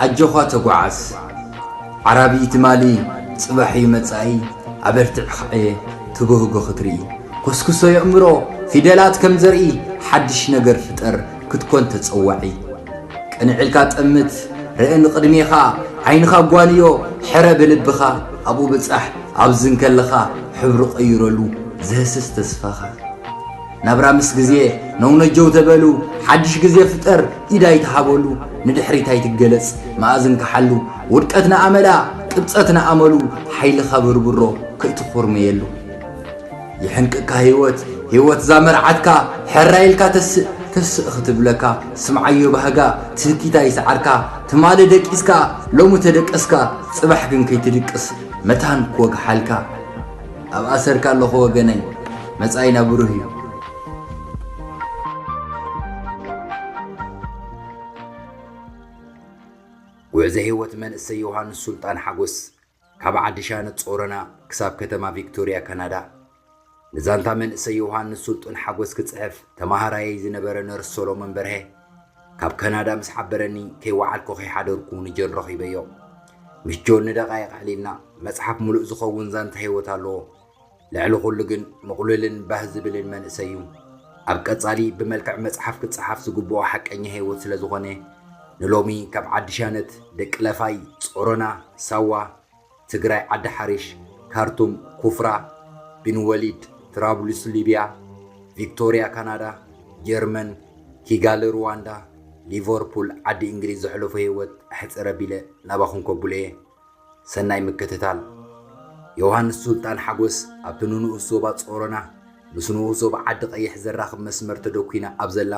ኣጆኻ ተጓዓዝ ዓራቢ ትማሊ፣ ጽባሕ እዩ መጻኢ። ኣበርትዕ ኸዕየ ትጎህጎ ክትርኢ። ኮስኩሶ የእምሮ ፊደላት ከም ዘርኢ፣ ሓድሽ ነገር ፍጠር ክትኮን ተጸዋዒ። ቅንዕ ኢልካ ጠምት፣ ርእ ንቕድሜኻ፣ ዓይንኻ ጓንዮ፣ ሕረ ብልብኻ፣ ኣብኡ ብጻሕ፣ ኣብዚ እንከለኻ ሕብሩ ቀይረሉ፣ ዘህስስ ተስፋኻ። ናብራ ምስ ግዜ ነውነጀው ተበሉ፣ ሓድሽ ግዜ ፍጠር፣ ኢድ ኣይትሃበሉ፣ ንድሕሪት ኣይትገለጽ፣ መኣዝን ክሓሉ፣ ውድቀት ንኣመላ፣ ቅብጸት ንኣመሉ፣ ሓይልኻ ብርብሮ ከይትኹርመየሉ። ይሕንቅካ ህይወት፣ ህይወት ዛመርዓትካ፣ ሕራይ ኢልካ ተስእ፣ ተስእ ክትብለካ፣ ስምዓዮ ባህጋ፣ ትህኪታ ይስዓርካ፣ ትማሊ ደቂስካ፣ ሎሚ ተደቀስካ፣ ጽባሕ ግን ከይትድቅስ፣ መታን ክወግሓልካ። ኣብ ኣሰርካ ኣለኹ ወገነይ፣ መጻኢና ብሩህ እዩ። ጉዕዞ ህይወት መንእሰይ ዮሃንስ ሱልጣን ሓጎስ፣ ካብ ዓዲ ሻነት ጾሮና ክሳብ ከተማ ቪክቶርያ ካናዳ። ንዛንታ መንእሰይ ዮሃንስ ሱልጡን ሓጎስ ክጽሕፍ ተማሃራየይ ዝነበረ ነርስ ሶሎሞን በርሀ፣ ካብ ካናዳ ምስ ሓበረኒ፣ ከይወዓልኩ ከይሓደርኩ ንጆን ረኺበዮ። ምስ ጆን ንደቓይቕ ኣዕሊልና፣ መጽሓፍ ምሉእ ዝኸውን ዛንታ ህይወት ኣለዎ። ልዕሊ ኩሉ ግን ምቕሉልን ባህ ዝብልን መንእሰይ እዩ። ኣብ ቀጻሊ ብመልክዕ መጽሓፍ ክጸሓፍ ዝግብኦ ሓቀኛ ህይወት ስለ ዝኾነ፣ ንሎሚ ካብ ዓዲ ሻነት፣ ደቂ ለፋይ፣ ጾሮና፣ ሳዋ፣ ትግራይ ዓዲ ሓሪሽ፣ ካርቱም፣ ኩፍራ፣ ቢን ወሊድ፣ ትራብሉስ ሊብያ፣ ቪክቶርያ ካናዳ፣ ጀርመን፣ ኪጋሊ ሩዋንዳ፣ ሊቨርፑል ዓዲ እንግሊዝ ዘሕለፎ ህይወት ኣሕጽር ኣቢለ ናባኹም ከብሎ እየ። ሰናይ ምክትታል። ዮሃንስ ሱልጣን ሓጎስ ኣብቲ ንንኡስ ዞባ ጾሮና ምስ ንኡስ ዞባ ዓዲ ቀይሕ ዘራኽብ መስመር ተደኲና ኣብ ዘላ፣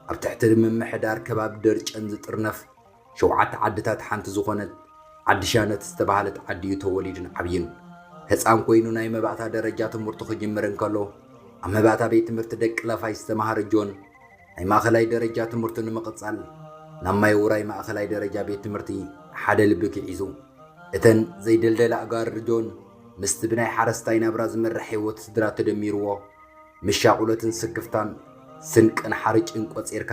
ኣብ ትሕቲ ምምሕዳር ከባቢ ደርጨን ዝጥርነፍ ሸውዓተ ዓድታት ሓንቲ ዝኾነት ዓዲ ሻነት ዝተባህለት ዓዲ እዩ ተወሊዱን ዓብዩን። ህፃን ኮይኑ ናይ መባእታ ደረጃ ትምህርቱ ክጅምር እንከሎ፣ ኣብ መባእታ ቤት ትምህርቲ ደቂ ለፋይ ዝተማሃረ ጆን፣ ናይ ማእኸላይ ደረጃ ትምህርቱ ንምቕፃል ናብ ማይ ውራይ ማእኸላይ ደረጃ ቤት ትምህርቲ ሓደ ልቢ ክዒዙ። እተን ዘይደልደላ ኣእጋር ጆን ምስቲ ብናይ ሓረስታይ ናብራ ዝመርሕ ህይወት ስድራ ተደሚርዎ፣ ምስ ሻቑሎትን ስክፍታን ስንቅን ሓርጭን ቆጺርካ፣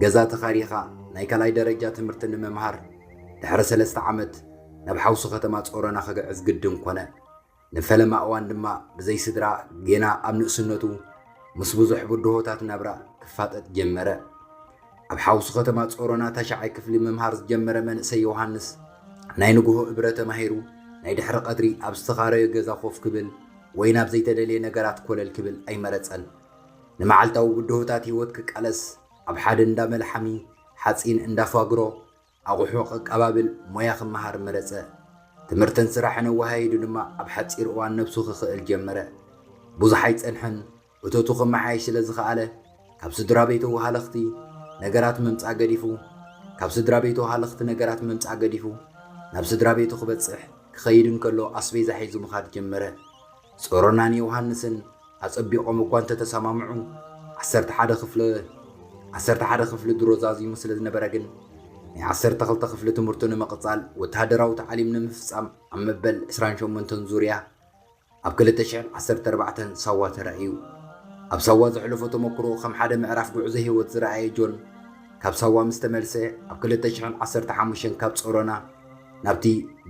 ገዛ ተኻሪኻ ናይ ካልኣይ ደረጃ ትምህርቲ ንምምሃር ድሕሪ ሰለስተ ዓመት ናብ ሓውሲ ከተማ ጾሮና ክግዕዝ ግድን ኮነ። ንፈለማ እዋን ድማ ብዘይ ስድራ ጌና ኣብ ንእስነቱ ምስ ብዙሕ ብድሆታት ናብራ ክፋጠጥ ጀመረ። ኣብ ሓውሲ ከተማ ጾሮና ታሽዓይ ክፍሊ ምምሃር ዝጀመረ መንእሰይ ዮሃንስ፣ ናይ ንግሆ እብረ ተማሂሩ ናይ ድሕሪ ቀትሪ ኣብ ዝተኻረዮ ገዛ ኮፍ ክብል ወይ ናብ ዘይተደልየ ነገራት ኮለል ክብል ኣይመረጸን። ንመዓልታዊ ብድሆታት ህይወት ክቃለስ ኣብ ሓደ እንዳ መልሓሚ ሓጺን፣ እንዳ ፋግሮ፣ ኣቑሑ ቀቃባብል ሞያ ክመሃር መረጸ። ትምህርትን ስራሕን ኣወሃሂዱ ድማ ኣብ ሓጺር እዋን ነብሱ ክኽእል ጀመረ። ብዙሕ ኣይጸንሐን፣ እቶቱ ክመሓየሽ ስለ ዝኸኣለ፣ ካብ ስድራ ቤቱ ሃለኽቲ ነገራት ምምጻእ ገዲፉ፣ ካብ ስድራ ቤቱ ሃለኽቲ ነገራት ምምጻእ ገዲፉ፣ ናብ ስድራ ቤቱ ክበጽሕ ክኸይድ እንከሎ ኣስቤዛ ሒዙ ምኻድ ጀመረ። ጾሮናን ዮሃንስን ኣጸቢቖም እኳ እንተተሰማምዑ፣ ዓሰርተ ሓደ ክፍሊ፣ ዓሰርተ ሓደ ክፍሊ ድሮ ዛዚሙ ስለ ዝነበረ ግን፣ ናይ ዓሰርተ ክልተ ክፍሊ ትምህርቱ ንምቕጻል ወተሃደራዊ ታዕሊም ንምፍጻም ኣብ መበል ዕስራን ሸሞንተን ዙርያ ኣብ ክልተ ሽሕን ዓሰርተ ኣርባዕተን ሳዋ ተራእዩ። ኣብ ሳዋ ዘሕለፎ ተመክሮ ከም ሓደ ምዕራፍ ጉዕዞ ህይወት ዝረኣየ ጆን፣ ካብ ሳዋ ምስ ተመልሰ፣ ኣብ ክልተ ሽሕን ዓሰርተ ሓሙሽተን ካብ ጾሮና ናብቲ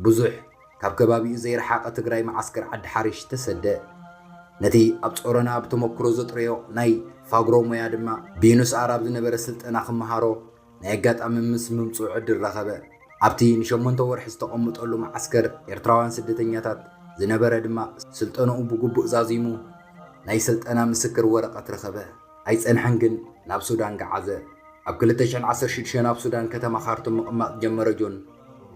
ብዙሕ ካብ ከባቢኡ ዘይረሓቐ ትግራይ መዓስከር ዓዲ ሓሪሽ ተሰደ። ነቲ ኣብ ጾሮና ብተመክሮ ዘጥረዮ ናይ ፋግሮ ሞያ ድማ ቢኑስ ኣር ኣብ ዝነበረ ስልጠና ክመሃሮ ናይ ኣጋጣሚ ምስ ምምጽኡ ዕድል ረኸበ። ኣብቲ ንሸሞንተ ወርሒ ዝተቐመጠሉ መዓስከር ኤርትራውያን ስደተኛታት ዝነበረ ድማ ስልጠናኡ ብግቡእ ዛዚሙ ናይ ስልጠና ምስክር ወረቐት ረኸበ። ኣይጸንሐን ግን ናብ ሱዳን ገዓዘ። ኣብ ክልተ ሽሕን ዓሰርተ ሽዱሽተን ኣብ ሱዳን ከተማ ካርቱም ምቕማጥ ጀመረ ጆን።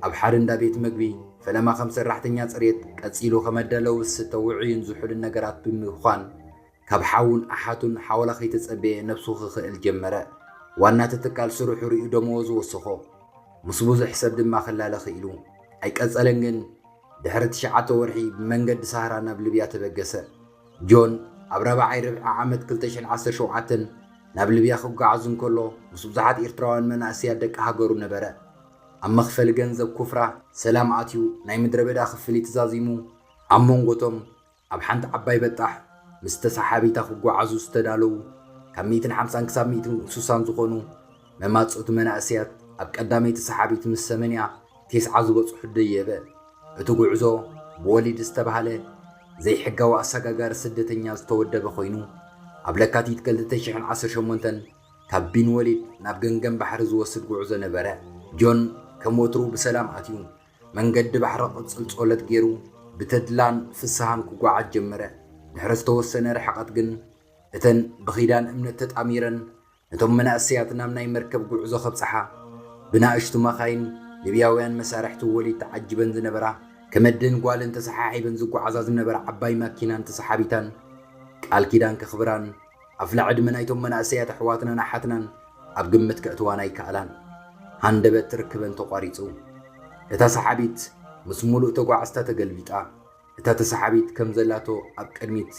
ኣብ ሓደ እንዳ ቤት መግቢ ፈለማ ከም ሰራሕተኛ ጽሬት፣ ቀጺሉ ከም ኣዳለዊ ዝስተ ውዑይን ዝሑልን ነገራት ብምዃን፣ ካብ ሓውን ኣሓቱን ሓወላ ከይተጸበየ ነብሱ ክኽእል ጀመረ። ዋና እቲ ትካል ስርሑ ርእዩ ደመወዙ ወሰኾ። ምስ ብዙሕ ሰብ ድማ ክላለ ክኢሉ። ኣይቀጸለን ግን ድሕሪ ትሽዓተ ወርሒ ብመንገዲ ሳህራ ናብ ሊብያ ተበገሰ። ጆን ኣብ ራብዓይ ርብዒ ዓመት ክልተ ሽሕን ዓሰርተ ሸውዓተን ናብ ሊብያ ክጓዓዝ እንከሎ፣ ምስ ብዙሓት ኤርትራውያን መናእሰያት ደቂ ሃገሩ ነበረ። ኣብ መኽፈሊ ገንዘብ ኩፍራ ሰላም ኣትዩ ናይ ምድረ በዳ ክፍሊት ዛዚሙ፣ ኣብ መንጎቶም ኣብ ሓንቲ ዓባይ በጣሕ ምስ ተሳሓቢታ ክጓዓዙ ዝተዳለዉ ካብ ሚእትን ሓምሳን ክሳብ ሚእትን ስሳን ዝኾኑ መማጽእቱ መናእሰያት ኣብ ቀዳመይቲ ሰሓቢት ምስ ሰመንያ ቴስዓ ዝበጽሑ ደየበ። እቲ ጉዕዞ ብወሊድ ዝተባህለ ዘይሕጋዊ ኣሰጋጋሪ ስደተኛ ዝተወደበ ኮይኑ፣ ኣብ ለካቲት ክልተ ሽሕን ዓሰርተ ሸሞንተን ካብ ቢን ወሊድ ናብ ገንገን ባሕሪ ዝወስድ ጉዕዞ ነበረ። ጆን ከም ወትሩ ብሰላም ኣትዩ፣ መንገዲ ባሕሪ ቅጽል ጸሎት ገይሩ ብተድላን ፍስሃን ክጓዓዝ ጀመረ። ድሕሪ ዝተወሰነ ርሕቀት ግን፣ እተን ብኺዳን እምነት ተጣሚረን ነቶም መናእሰያት ናብ ናይ መርከብ ጉዕዞ ከብጽሓ ብናእሽቱ መኻይን ሊብያውያን መሳርሕቲ ወሊድ ተዓጂበን ዝነበራ፣ ከመድን ጓልን ተሰሓሒበን ዝጓዓዛ ዝነበራ ዓባይ ማኪናን ተሰሓቢታን፣ ቃል ኪዳን ከኽብራን ኣፍላ ዕድመ ናይቶም መናእሰያት ኣሕዋትናን ኣሓትናን ኣብ ግምት ከእትዋን ኣይከኣላን። ሃንደበት ርክበን ተቋሪጹ። እታ ሰሓቢት ምስ ሙሉእ ተጓዓዝታ ተገልቢጣ። እታ ተሰሓቢት ከም ዘላቶ ኣብ ቅድሚት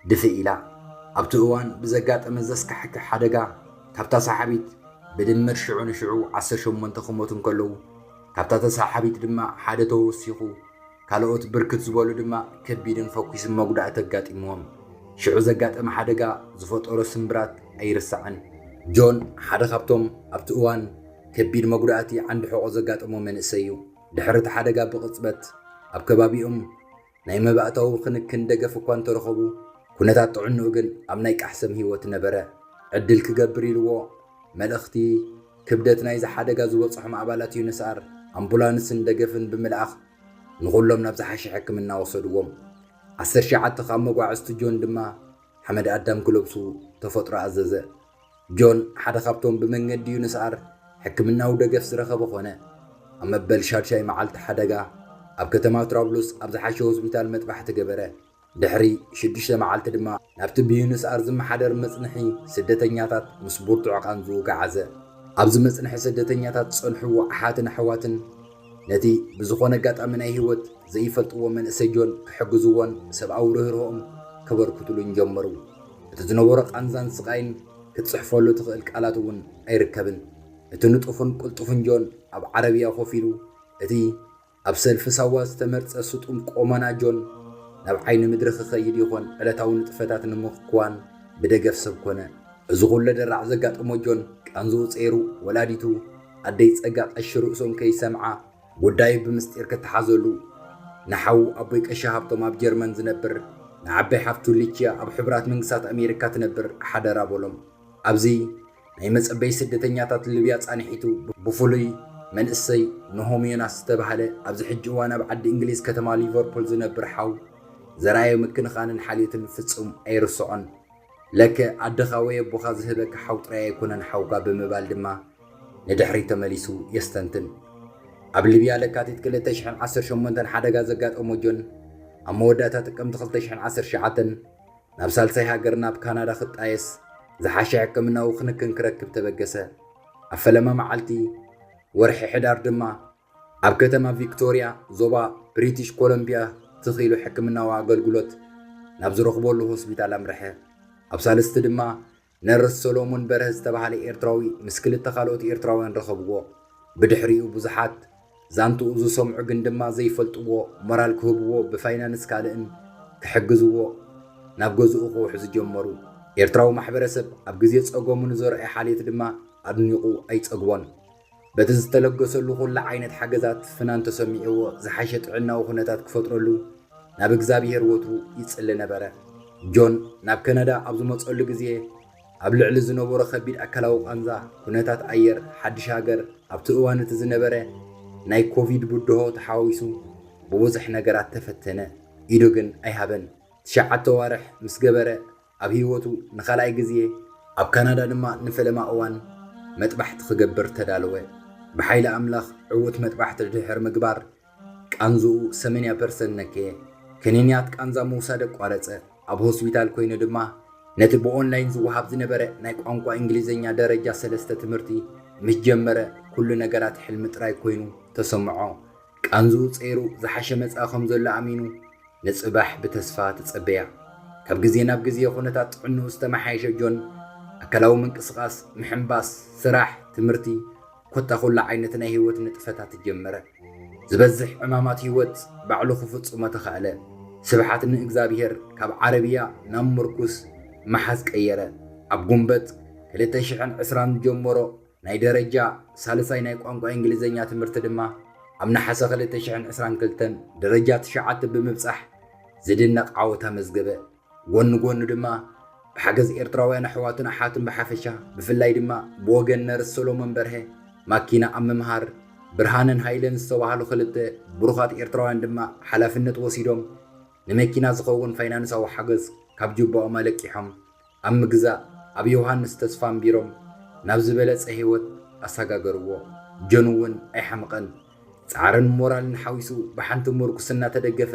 ድፍእ ኢላ። ኣብቲ እዋን ብዘጋጠመ ዘስካሕክሕ ሓደጋ፣ ካብታ ሰሓቢት ብድምር ሽዑ ንሽዑ ዓሰርተ ሸሞንተ ክሞቱ እንከለዉ፣ ካብታ ተሰሓቢት ድማ ሓደ ተወሲኹ፣ ካልኦት ብርክት ዝበሉ ድማ ከቢድን ፈኲስን መጉዳእቲ ኣጋጢምዎም። ሽዑ ዘጋጠመ ሓደጋ ዝፈጠሮ ስምብራት ኣይርሳዕን። ጆን ሓደ ካብቶም ኣብቲ እዋን ከቢድ መጉዳእቲ ዓንዲ ሕቖ ዘጋጠሞ መንእሰይ እዩ። ድሕሪ እቲ ሓደጋ ብቕጽበት ኣብ ከባቢኦም ናይ መባእታዊ ክንክን ደገፍ እኳ እንተረኸቡ፣ ኩነታት ጥዕንኡ ግን ኣብ ናይ ቃሕሰም ህይወት ነበረ። ዕድል ክገብር ኢልዎ፣ መልእኽቲ ክብደት ናይዚ ሓደጋ ዝበጽሖም ኣባላት ዩንስኣር ኣምቡላንስን ደገፍን ብምልኣኽ፣ ንኹሎም ናብ ዝሓሸ ሕክምና ወሰድዎም። ዓሰርተ ትሽዓተ ካብ መጓዕዝቲ ጆን ድማ ሓመድ ኣዳም ክለብሱ ተፈጥሮ ኣዘዘ። ጆን ሓደ ካብቶም ብመንገዲ ዩንስኣር ሕክምናዊ ደገፍ ዝረኸበ ኾነ። ኣብ መበል ሻድሻይ መዓልቲ ሓደጋ፣ ኣብ ከተማ ትራብሉስ ኣብ ዝሓሸ ሆስፒታል መጥባሕቲ ገበረ። ድሕሪ ሽዱሽተ መዓልቲ ድማ ናብቲ ብዩንስኣር ዝመሓደር መጽንሒ ስደተኛታት ምስ ብርቱዕ ቃንዝኡ ገዓዘ። ኣብዚ መጽንሒ ስደተኛታት ዝጸንሕዎ ኣሓትን ኣሕዋትን፣ ነቲ ብዝኾነ ኣጋጣሚ ናይ ህይወት ዘይፈልጥዎ መንእሰይ ጆን ክሕግዝዎን ሰብኣዊ ርህርሆኦም ከበርክቱሉን ጀመሩ። እቲ ዝነበሮ ቃንዛን ስቓይን ክትጽሕፈሉ ትኽእል ቃላት እውን ኣይርከብን። እቲ ንጡፍን ቅልጡፍን ጆን ኣብ ዓረብያ ኮፍ ኢሉ፣ እቲ ኣብ ሰልፊ ሳዋ ዝተመርጸ ስጡም ቆመና ጆን፣ ናብ ዓይኒ ምድሪ ክኸይድ ይኾን ዕለታዊ ንጥፈታት ንምክዋን ብደገፍ ሰብ ኮነ። እዚ ኩለ ደራዕ ዘጋጠሞ ጆን፣ ቃንዝኡ ጸይሩ፣ ወላዲቱ፣ ኣደይ ጸጋ ቀሺ ርእሶም ከይሰምዓ፣ ጉዳዩ ብምስጢር ክተሓዘሉ፣ ንሓዉ ኣቦይ ቀሺ ሃብቶም ኣብ ጀርመን ዝነብር፣ ንዓባይ ሓፍቱ ሊችያ ኣብ ሕቡራት መንግስታት ኣሜሪካ ትነብር ሓደራ በሎም። ኣብዚ ናይ መጸበይ ስደተኛታት ሊብያ ጻንሒቱ፣ ብፍሉይ መንእሰይ ኖሆም ዮናስ ዝተባህለ፣ ኣብዚ ሕጂ እዋን ኣብ ዓዲ እንግሊዝ ከተማ ሊቨርፑል ዝነብር ሓው፣ ዘርኣዮ ምክንኻንን ሓልዮትን ፍጹም ኣይርስዖን። ለከ ኣደኻ ወይ ኣቦኻ ዝህበካ ሓው ጥራይ ኣይኮነን ሓውካ ብምባል ድማ ንድሕሪት ተመሊሱ የስተንትን። ኣብ ሊብያ ለካቲት ክልተ ሽሕን ዓሰርተ ሸሞንተን ሓደጋ ዘጋጠሞ ጆን፣ ኣብ መወዳእታ ጥቅምቲ ክልተ ሽሕን ዓሰርተ ትሽዓተን ናብ ሳልሳይ ሃገር ናብ ካናዳ ክጣየስ ዝሓሸ ሕክምናዊ ክንክን ክረክብ ተበገሰ። ኣብ ፈለማ መዓልቲ ወርሒ ሕዳር ድማ ኣብ ከተማ ቪክቶርያ ዞባ ብሪቲሽ ኮሎምቢያ ትኽ ኢሉ ሕክምናዊ ኣገልግሎት ናብ ዝረኽበሉ ሆስፒታል ኣምርሐ። ኣብ ሳልስቲ ድማ ነርስ ሰሎሞን በርሀ ዝተባህለ ኤርትራዊ ምስ ክልተ ካልኦት ኤርትራውያን ረኸብዎ። ብድሕሪኡ ብዙሓት ዛንትኡ ዝሰምዑ ግን ድማ ዘይፈልጥዎ ሞራል ክህብዎ ብፋይናንስ ካልእን ክሕግዝዎ ናብ ገዝኡ ክውሕዙ ጀመሩ። ኤርትራዊ ማሕበረሰብ ኣብ ግዜ ጸገሙ ንዘርኣዮ ሓልዮት ድማ ኣድኒቑ ኣይጸግቦን። በቲ ዝተለገሰሉ ኩሉ ዓይነት ሓገዛት ፍናን ተሰሚዕዎ ዝሓሸ ጥዕናዊ ኩነታት ክፈጥረሉ ናብ እግዚኣብሄር ወትሩ ይጽሊ ነበረ። ጆን ናብ ከናዳ ኣብ ዝመጸሉ ግዜ ኣብ ልዕሊ ዝነበሮ ከቢድ ኣካላዊ ቃንዛ፣ ኩነታት ኣየር፣ ሓድሽ ሃገር፣ ኣብቲ እዋን እቲ ዝነበረ ናይ ኮቪድ ብድሆ ተሓዋዊሱ ብብዙሕ ነገራት ተፈተነ። ኢዱ ግን ኣይሃበን። ትሽዓተ ኣዋርሕ ምስ ገበረ ኣብ ህይወቱ ንኻልኣይ ግዜ ኣብ ካናዳ ድማ ንፈለማ እዋን መጥባሕቲ ክገብር ተዳለወ። ብሓይሊ ኣምላኽ ዕዉት መጥባሕቲ ድሕሪ ምግባር ቃንዝኡ ሰማንያ ፐርሰንት ነከየ። ከኒንያት ቃንዛ ምውሳድ ኣቋረጸ። ኣብ ሆስፒታል ኮይኑ ድማ ነቲ ብኦንላይን ዝወሃብ ዝነበረ ናይ ቋንቋ እንግሊዝኛ ደረጃ ሰለስተ ትምህርቲ ምስ ጀመረ ኩሉ ነገራት ሕልሚ ጥራይ ኮይኑ ተሰምዖ። ቃንዝኡ ጸይሩ ዝሓሸ መጻኢ ከም ዘሎ ኣሚኑ ንጽባሕ ብተስፋ ተጸበያ። ካብ ግዜ ናብ ግዜ ኩነታት ጥዕንኡ ዝተመሓየሸ ጆን ኣካላዊ ምንቅስቓስ፣ ምሕንባስ፣ ስራሕ፣ ትምህርቲ፣ ኮታ ኩሉ ዓይነት ናይ ህይወት ንጥፈታት ጀመረ። ዝበዝሕ ዕማማት ህይወት ባዕሉ ክፍጽሞ ተኻእለ። ስብሓት ንእግዚኣብሄር፣ ካብ ዓረብያ ናብ ምርኩስ ምሓዝ ቀየረ። ኣብ ጉንበት ክልተ ሽሕን ዕስራን ዝጀመሮ ናይ ደረጃ ሳልሳይ ናይ ቋንቋ እንግሊዝኛ ትምህርቲ ድማ ኣብ ነሓሰ ክልተ ሽሕን ዕስራን ክልተን ደረጃ ትሽዓተ ብምብጻሕ ዝድነቕ ዓወት ኣመዝገበ። ጎኒ ጎኒ ድማ ብሓገዝ ኤርትራውያን ኣሕዋትን ኣሓትን ብሓፈሻ፣ ብፍላይ ድማ ብወገን ነርስ ሰሎሞን በርሀ ማኪና ኣብ ምምሃር፣ ብርሃንን ሃይለን ዝተባህሉ ክልተ ብሩኻት ኤርትራውያን ድማ ሓላፍነት ወሲዶም ንመኪና ዝኸውን ፋይናንሳዊ ሓገዝ ካብ ጅባኦም ኣለቂሖም ኣብ ምግዛእ፣ ኣብ ዮሃንስ ተስፋ ኣንቢሮም ናብ ዝበለጸ ህይወት ኣሰጋገርዎ። ጆን እውን ኣይሓመቐን። ጻዕርን ሞራልን ሓዊሱ ብሓንቲ ምርኩስ እናተደገፈ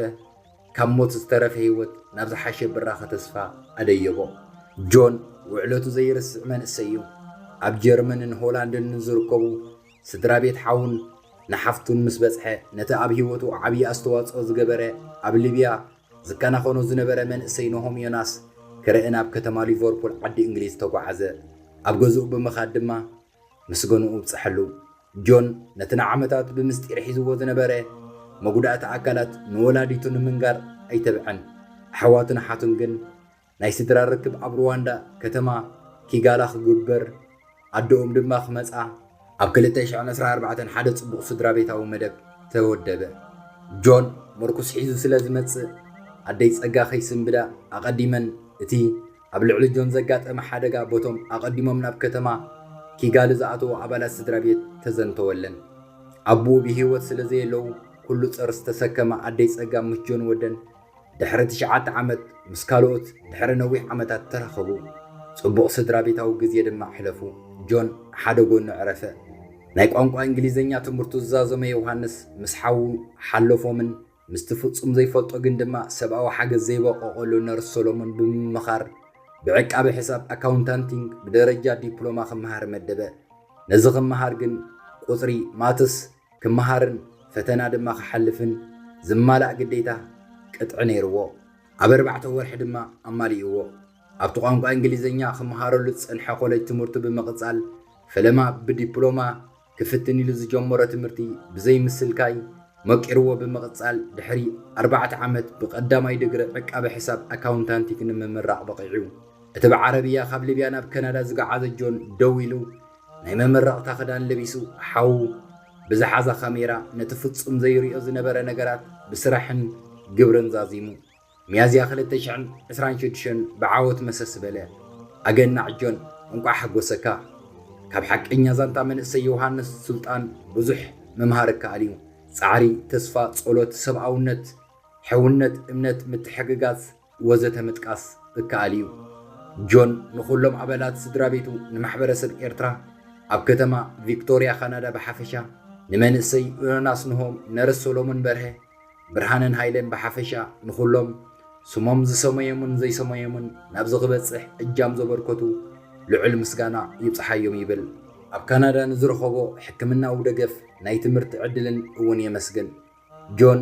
ካብ ሞት ዝተረፈ ህይወት ናብ ዝሓሸ ብራኸ ተስፋ ኣደየቦ። ጆን ውዕለቱ ዘይርስዕ መንእሰይ እዩ። ኣብ ጀርመንን ሆላንድን ንዝርከቡ ስድራ ቤት ሓውን ንሓፍቱን ምስ በጽሐ፣ ነቲ ኣብ ህይወቱ ዓብዪ ኣስተዋጽኦ ዝገበረ ኣብ ሊብያ ዝከናኸኖ ዝነበረ መንእሰይ ኖሆም ዮናስ ክርኢ ናብ ከተማ ሊቨርፑል ዓዲ እንግሊዝ ተጓዓዘ። ኣብ ገዝኡ ብምኻድ ድማ ምስገንኡ ኣብጽሐሉ። ጆን ነቲ ንዓመታት ብምስጢር ሒዝዎ ዝነበረ መጉዳእቲ ኣካላት ንወላዲቱ ንምንጋር ኣይተብዐን። ኣሕዋቱን ኣሓቱን ግን ናይ ስድራ ርክብ ኣብ ሩዋንዳ ከተማ ኪጋላ ክግበር፣ ኣደኦም ድማ ክመጻ፣ ኣብ ክልተ ሽሕን ዕስራን ኣርባዕተን ሓደ ጽቡቕ ስድራ ቤታዊ መደብ ተወደበ። ጆን ምርኩስ ሒዙ ስለ ዝመጽእ፣ ኣደይ ጸጋ ከይስንብዳ ኣቐዲመን እቲ ኣብ ልዕሊ ጆን ዘጋጠመ ሓደጋ ቦቶም ኣቐዲሞም ናብ ከተማ ኪጋሊ ዝኣተዉ ኣባላት ስድራ ቤት ተዘንተወለን። ኣቦኡ ብህይወት ስለ ዘየለዉ፣ ኩሉ ጸር ዝተሰከማ ኣደይ ጸጋ ምስ ጆን ወደን ድሕሪ ትሽዓተ ዓመት ምስ ካልኦት ድሕሪ ነዊሕ ዓመታት ተራኸቡ። ጽቡቕ ስድራ ቤታዊ ግዜ ድማ ኣሕለፉ። ጆን ሓደ ጎኑ ዕረፈ። ናይ ቋንቋ እንግሊዝኛ ትምህርቱ ዝዛዘመ ዮሃንስ ምስ ሓዉ ሓለፎምን ምስቲ ፍጹም ዘይፈልጦ ግን ድማ ሰብኣዊ ሓገዝ ዘይበቐቐሉ ነርስ ሰሎሞን ብምምኻር ብዕቃበ ሕሳብ ኣካውንታንቲንግ ብደረጃ ዲፕሎማ ክመሃር መደበ። ነዚ ክመሃር ግን ቁጽሪ፣ ማትስ፣ ክመሃርን ፈተና ድማ ክሓልፍን ዝማላእ ግዴታ ቅጥዒ ነይርዎ። ኣብ ኣርባዕተ ወርሒ ድማ ኣማሊእዎ። ኣብቲ ቋንቋ እንግሊዝኛ ክመሃረሉ ዝጸንሐ ኮለጅ ትምህርቱ ብምቕጻል፣ ፈለማ ብዲፕሎማ ክፍትን ኢሉ ዝጀመሮ ትምህርቲ ብዘይ ምስልካይ መቂርዎ ብምቕጻል፣ ድሕሪ ኣርባዕተ ዓመት ብቐዳማይ ድግሪ ዕቃበ ሕሳብ ኣካውንታንቲክ ንምምራቕ በቒዑ። እቲ ብዓረብያ ካብ ሊብያ ናብ ካናዳ ዝገዓዘ ጆን ደው ኢሉ፣ ናይ መመረቕታ ክዳን ለቢሱ፣ ሓዉ ብዝሓዛ ካሜራ ነቲ ፍጹም ዘይርእዮ ዝነበረ ነገራት ብስራሕን ግብርን ዛዚሙ። ሚያዝያ ክልተ ሽሕን ዕስራን ሽዱሽተን ብዓወት መሰስ በለ። ኣገናዕ ጆን፣ እንቋዕ ሓጎሰካ። ካብ ሓቀኛ ዛንታ መንእሰይ ዮሃንስ ሱልጣን ብዙሕ ምምሃር እከኣል እዩ። ጻዕሪ፣ ተስፋ፣ ጸሎት፣ ሰብኣውነት፣ ሕውነት፣ እምነት፣ ምትሕግጋዝ ወዘተ ምጥቃስ እከኣል እዩ። ጆን ንኹሎም ኣባላት ስድራ ቤቱ፣ ንማሕበረሰብ ኤርትራ ኣብ ከተማ ቪክቶርያ ካናዳ ብሓፈሻ፣ ንመንእሰይ ዮናስ ንሆም፣ ነርስ ሶሎሞን በርሀ፣ ብርሃንን ሃይለን ብሓፈሻ፣ ንኹሎም ስሞም ዝሰመየሙን ዘይሰመየሙን ናብዚ ክበጽሕ እጃም ዘበርከቱ ልዑል ምስጋና ይብጽሓዮም ይብል። ኣብ ካናዳ ንዝረኸቦ ሕክምናዊ ደገፍ ናይ ትምህርቲ ዕድልን እውን የመስግን። ጆን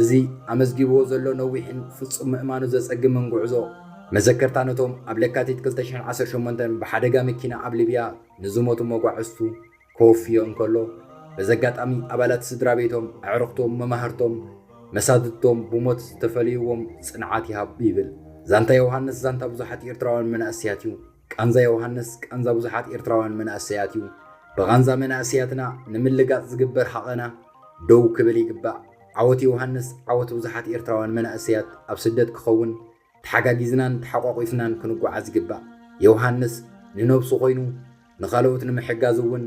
እዚ ኣመዝጊብዎ ዘሎ ነዊሕን ፍጹም ምእማኑ ዘጸግምን ጉዕዞ መዘከርታ ነቶም ኣብ ለካቲት ክልተ ሽሕን ዓሰርተ ሸሞንተን ብሓደጋ መኪና ኣብ ሊብያ ንዝሞቱ መጓዕዝቱ ከወፍዮ እንከሎ፣ በዚ ኣጋጣሚ ኣባላት ስድራ ቤቶም፣ ኣዕሩኽቶም፣ መማህርቶም፣ መሳድድቶም ብሞት ዝተፈለይዎም ጽንዓት ይሃብ ይብል። ዛንታ ዮሃንስ ዛንታ ብዙሓት ኤርትራውያን መናእሰያት እዩ። ቃንዛ ዮሃንስ ቃንዛ ብዙሓት ኤርትራውያን መናእሰያት እዩ። ብቓንዛ መናእሰያትና ንምልጋጽ ዝግበር ሃቐና ደው ክብል ይግባእ። ዓወት ዮሃንስ ዓወት ብዙሓት ኤርትራውያን መናእሰያት ኣብ ስደት ክኸውን ተሓጋጊዝናን ተሓቋቒፍናን ክንጓዓዝ ይግባእ። ዮሃንስ ንነብሱ ኮይኑ ንኻልኦት ንምሕጋዝ እውን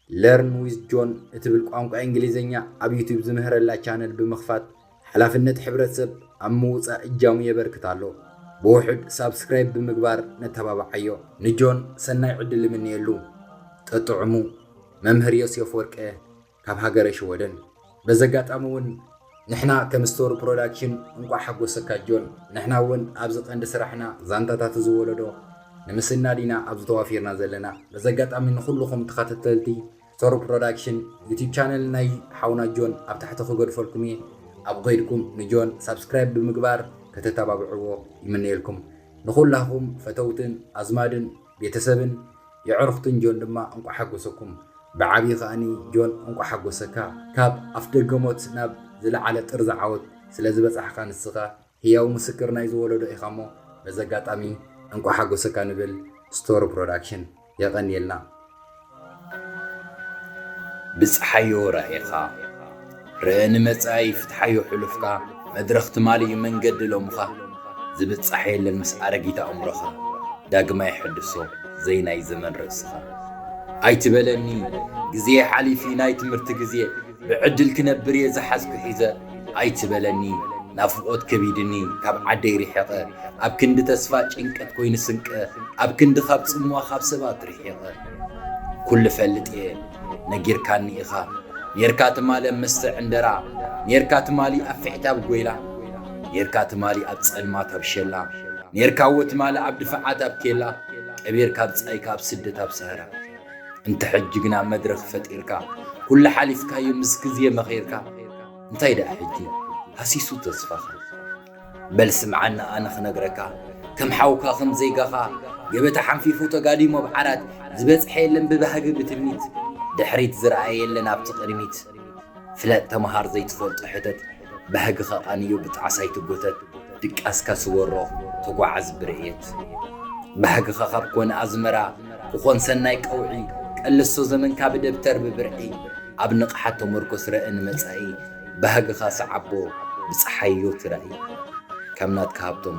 Learn with John እትብል ቋንቋ እንግሊዝኛ ኣብ ዩቱብ ዝምህረላ ቻነል ብምኽፋት ሓላፍነት ሕብረተሰብ ኣብ ምውጻእ እጃሙ የበርክት ኣሎ። ብውሑድ ሳብስክራይብ ብምግባር ነተባብዓዮ። ንጆን ሰናይ ዕድል ይምነየሉ። ጠጥዑሙ። መምህር ዮሴፍ ወርቀ ካብ ሃገረ ሽወደን። በዚ ኣጋጣሚ እውን ንሕና ከም ስቶሪ ፕሮዳክሽን እንቋዕ ሓጎሰካ ጆን። ንሕና እውን ኣብዚ ቀንዲ ስራሕና ዛንታታት እዚ ወለዶ ንምስናድ ኢና ኣብዚ ተዋፊርና ዘለና። በዚ ኣጋጣሚ ንኹልኹም ተኸታተልቲ ስቶሪ ፕሮዳክሽን ዩቲብ ቻነል ናይ ሓውና ጆን ኣብ ታሕቲ ክገድፈልኩም እየ። ኣብ ከይድኩም ንጆን ሳብስክራይብ ብምግባር ከተተባብዕዎ ይምነየልኩም። ንኹላኹም ፈተውትን ኣዝማድን ቤተሰብን የዕሩኽትን ጆን ድማ እንቋዕ ሓጎሰኩም። ብዓብዪ ከኣኒ ጆን እንቋዕ ሓጎሰካ። ካብ ኣፍደገ ሞት ናብ ዝለዓለ ጥርዚ ዓወት ስለ ዝበጻሕካ ንስኻ ህያው ምስክር ናይዚ ወለዶ ኢኻ እሞ በዚ ኣጋጣሚ እንቋዕ ሓጎሰካ ንብል ስቶሪ ፕሮዳክሽን። የቐንየልና። ብጽሓዮ ራኢኻ ርእ ንመጻኢ ፍትሓዮ ሕሉፍካ። መድረኽ ትማሊ እዩ መንገዲ ሎምኻ። ዝብጻሕ የለን ምስ ኣረጊት ኣእምሮኻ። ዳግማይ ሕድሶ ዘይናይ ዘመን ርእስኻ። ኣይትበለኒ ግዜ ሓሊፊ ናይ ትምህርቲ ግዜ። ብዕድል ክነብር እየ ዝሓዝኩ ሒዘ። ኣይትበለኒ ናፍቖት ከቢድኒ ካብ ዓደይ ርሒቐ። ኣብ ክንዲ ተስፋ ጭንቀት ኮይኑ ስንቀ። ኣብ ክንዲ ካብ ጽምዋ ካብ ሰባት ርሒቐ። ኩሉ ፈልጥ እየ ነጊርካኒ ኢኻ። ኔርካ ትማሊ ኣብ መስተ ዕንደራ። ኔርካ ትማሊ ኣብ ፍዕት ኣብ ጎይላ። ኔርካ ትማሊ ኣብ ጸልማት ኣብ ሸላ። ኔርካ እዎ ትማሊ ኣብ ድፋዓት ኣብ ኬላ። ቀቢርካ ብጻይካ ኣብ ስደት ኣብ ሰሃራ። እንተ ሕጂ ግና መድረኽ ፈጢርካ። ኩሉ ሓሊፍካዮ ምስ ግዜ መኺርካ። እንታይ ደኣ ሕጂ ሃሲሱ ተስፋኻ? በል ስምዓኒ ኣነ ክነግረካ። ከም ሓውካ ከም ዜጋኻ ገበታ ሓንፊፉ ተጋዲሙ ኣብ ዓራት። ዝበጽሐ የለን ብባህጊ ብትምኒት። ድሕሪት ዝረኣየ የለን ኣብቲ ቅድሚት። ፍለጥ ተመሃር ዘይትፈልጦ ሕተት። ባህግኻ ቃንዮ ብጣዕሳ ኣይትጎተት። ድቃስካ ስወሮ ተጓዓዝ ብርእየት። ባህግኻ ካብ ኮነ ኣዝመራ ክኾን ሰናይ ቀውዒ። ቀልሶ ዘመንካ ብደብተር ብብርዒ። ኣብ ንቕሓት ተመርኮስ ረእ ንመጻኢ። ባህግኻ ሰዓቦ ብጸሓዮ ትራኢ። ካብ ናትካ ሃብቶም።